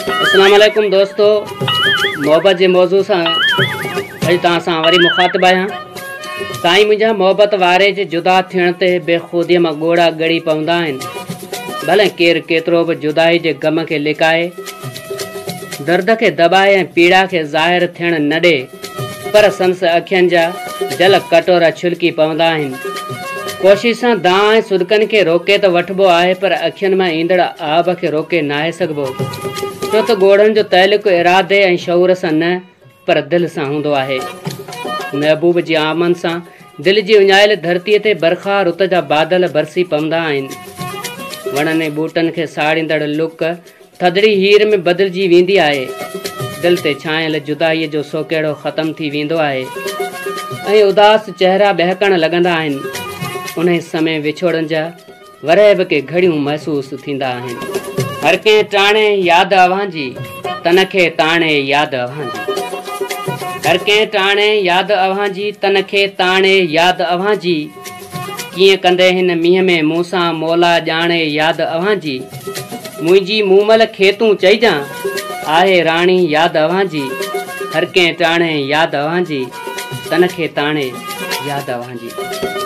اسلام عليڪم دوستو، محبت جي موضوع سان اڄ توهان سان وري مخاطب آهيان. سائين منهنجا، محبت واري جي جدا ٿيڻ تي بيخوديء مان ڳوڙها ڳڙي پوندا آهن. ڀلي ڪير ڪيترو به جدائي جي غم کي لڪائي، درد کي دٻائي ۽ پيڙا کي ظاهر ٿيڻ نه ڏي، پر سندس اکين جا جل ڪٽورا ڇلڪي پوندا آهن. ڪوشش سان دانهن ۽ سڏڪن کي روڪي ته وٺبو آهي، پر اکين مان ايندڙ آب کي روڪي ناهي سگهبو، ڇو ته ڳوڙهن جو تعلق ارادي ۽ شعور سان نه پر دل سان هوندو آهي. محبوب جي آمد سان دل جي اڃايل ڌرتيء تي برکا رت جا بادل برسي پوندا آهن. وڻن ۽ ٻوٽن کي ساڙيندڙ لڪ ٿڌڙي هير ۾ بدلجي ويندي آهي. دل تي ڇانيل جدائيء جو سوڪهڙو ختم ٿي ويندو آهي ۽ اداس چهرا ٻهڪڻ لڳندا آهن. انهي سمي وڇوڙن جا ورهيه به ڪي گهڙيون محسوس ٿيندا آهن. هر ڪنهن ٽاڻي ياد اوهان جي، تن کي تاڻي ياد اوهان جي. هر ڪنهن ٽاڻي ياد اوهان جي، تن کي تاڻي ياد اوهان جي. ڪيئن ڪندي هن مينهن ۾ مون سان مولا ڄاڻي ياد اوهان جي. منهنجي مومل کي تون چئجان، آهي راڻي ياد اوهان جي. هر ڪنهن ٽاڻي ياد اوهان جي، تن کي تاڻي ياد اوهان جي.